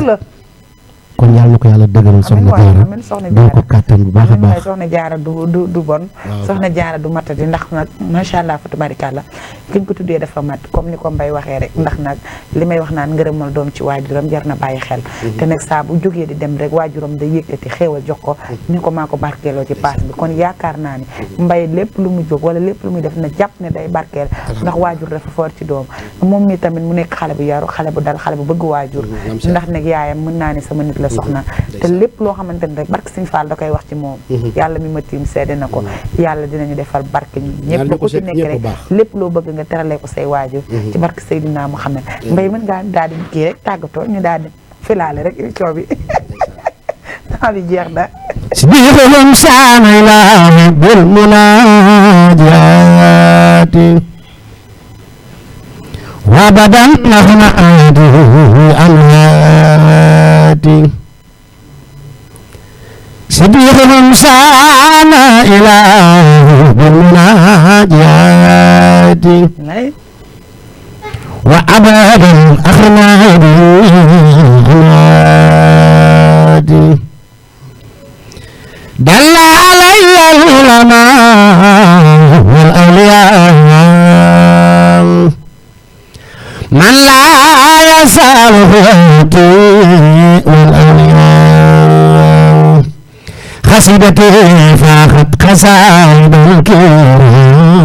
kon yàlla na ko yàlla dëgëral soxna Jaara doon ko kàttan bu baax a baax soxna Jaara du bon soxna Jaara du matadi ndax nag macha allah fa tabarikàlla ki ñu ko tuddee dafa mat comme ni ko Mbay waxee rek ndax nag li may wax naan ngërëmal doom ci waajuram jar na bàyyi xel te nag saa bu jógee di dem rek waajuram da yëkkati xéewal jox ko ni ko maa ko barkeeloo ci paas bi kon yaakaar naa ni Mbay lépp lu mu jóg wala lépp lu muy def na jàpp ne day barkeel ndax waajur dafa foor ci doom moom mi tamit mu nekk xale bu yaru xale bu dal xale bu bëgg waajur ndax nag yaayam mën naa ni sama nit la soxna te lépp loo xamante ni rek barke Sëñ Fall da koy wax ci moom yàlla mi ma tiim seede na ko yàlla dinañu defal barke ñi ñëpp ku ci nekk rek lépp loo bëgg nga teralee ko say waajur ci barke Seydina Muhammad Mbay mën ngaa daal di kii rek tàggatoo ñu daal di filaale rek émission bi temps bi jeex na sibihum saana ilaahi bil munaajaati وابدا نحن عادي أنهاتي صديق إنسان إله بالمناجات وأبدا أخنا بنادي دل علي العلماء والأولياء من لا يسأل هدي والأولياء خسيدتي فاخت خسائد الكرام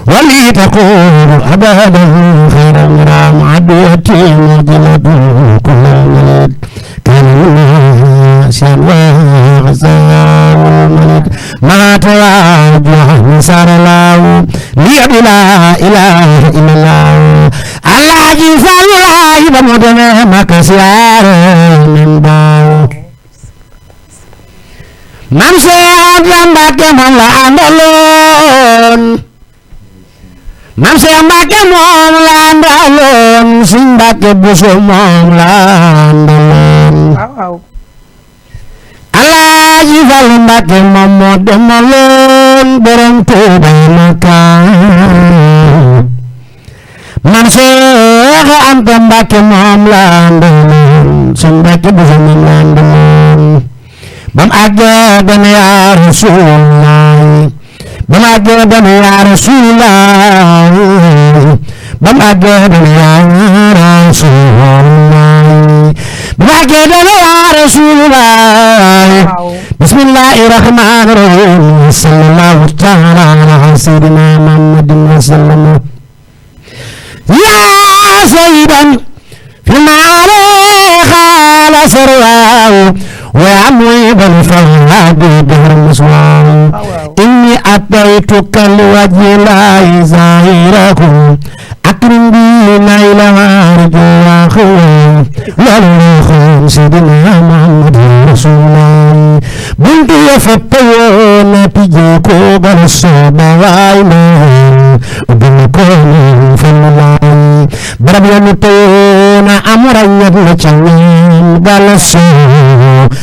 ولي تقول أبدا خير مرام عدوتي مجلد كل الملك كان الناس وغزال الملك ما تواجه نصر الله لي بلا إله إلا الله الله جزا الله بمدنه مكسيار من باو من سياد لمبك من لا أندلون man Seex Mbàkke moom la àndaloon Sëñ Mbàkke Buso moom la àndaloon Alaaji Fallu Mbàkke moom moo demaloon borom Tuuba Makka man Seex Anta Mbàkke moom la àndaloon Sëñ Mbàkke Buso moom la àndaloon bam àggee dana yaa Rasuulullaah bam àggee dana yaa Rasuulullaah bam àggee dana yaa Rasuulullaah bam àggee dana yaa Rasuulullaah bismillaahi rahmaani rahiim sallallaahu ta'aala alaa sayyidinaa Muhammadin wa sallam yaa sayyidan fil naari xaala sarwaaw ويا معيب الفراد دهر مسوار إني أتيتك لوجه الله زاهركم أكرم بي نيل وارجو أخوان والله سيدنا محمد رسول الله بنت يفتيون تجيكو بالصوبة وايمان وبنكون فالله برب يمتون أمرا يبنى بالصوبة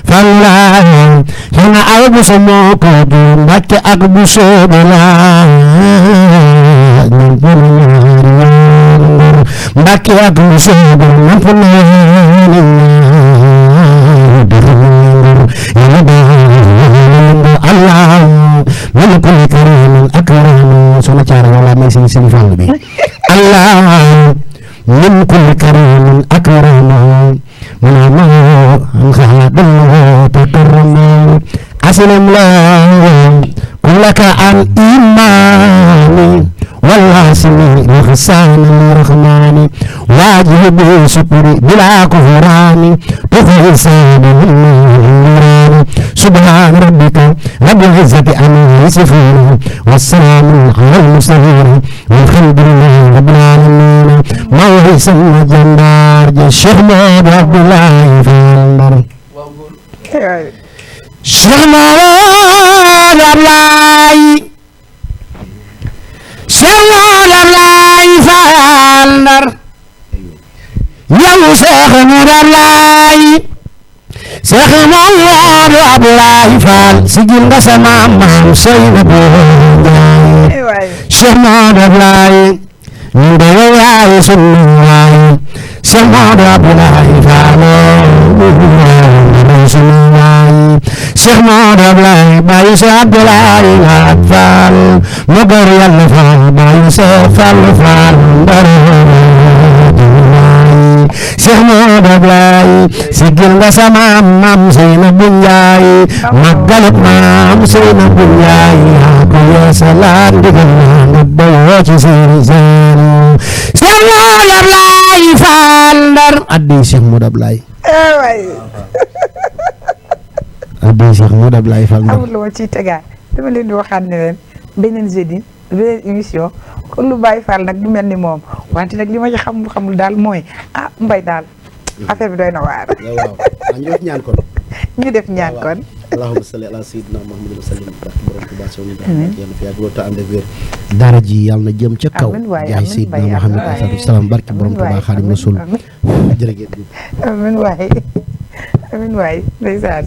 فالله هنا ألبس موكد بك أقبس بلا بك أقبس بلا الله من كل كريم أكرم سنة شعر ولا ميسي سنفان بي الله من كل كريم أكرم من الله خلق الله تكرم أسلم له كلك عن إيماني والله سمي وخسان الرحمن واجب شكري بلا كفران تخلصان من النيران سبحان ربك رب العزة عما يصفون والسلام على المرسلين والحمد لله رب العالمين موهي سمى جندار الشيخ محمد عبد الله فالبر الشيخ محمد عبد الله Seex Ablaay Faal Ndar yow Seex Ablaay Seex Ablaay Faal sigil nga sama maam Seynabu Njaay Seex Ablaay ñu de yow yaay sunu waay Seex Ablaay Faal sunu waay Seex Ablaay baayu Seex Ablaay Faal mu góor Yàlla Faal baayu Seex Faal Faal Ndar Seex Ablaay sigil nga sama maam Seynabu Njaay màggalub maam Seynabu Njaay yaa ko yeesalaan ndigal nga bayoo ci seeni seeni Seex Ablaay Faal Ndar addi Seex Ablaay addi Seex Ablaay Faal Ndar amul lu ma ciy tegaat dama leen di waxaat ne leen beneen jeudi beneen émission kon lu Baye Fall nag du mel ni moom wante nag li ma ci xamul daal mooy mbay daal affaire bi doy na waar. waaw ñaan ko ñu def ñaan kon. allahumma salli ala sayyidina muhammadin wa sallim barke borom Tuubaa soo ñu yàlla fi yàgg loolu te ànd ak wér daara ji yàlla na jëm ca kaw jaay sayyidina muhammad alayhi salaam barke borom Tuubaa Xaadimu Rasuul jërëjëf amiin waay ndeysaan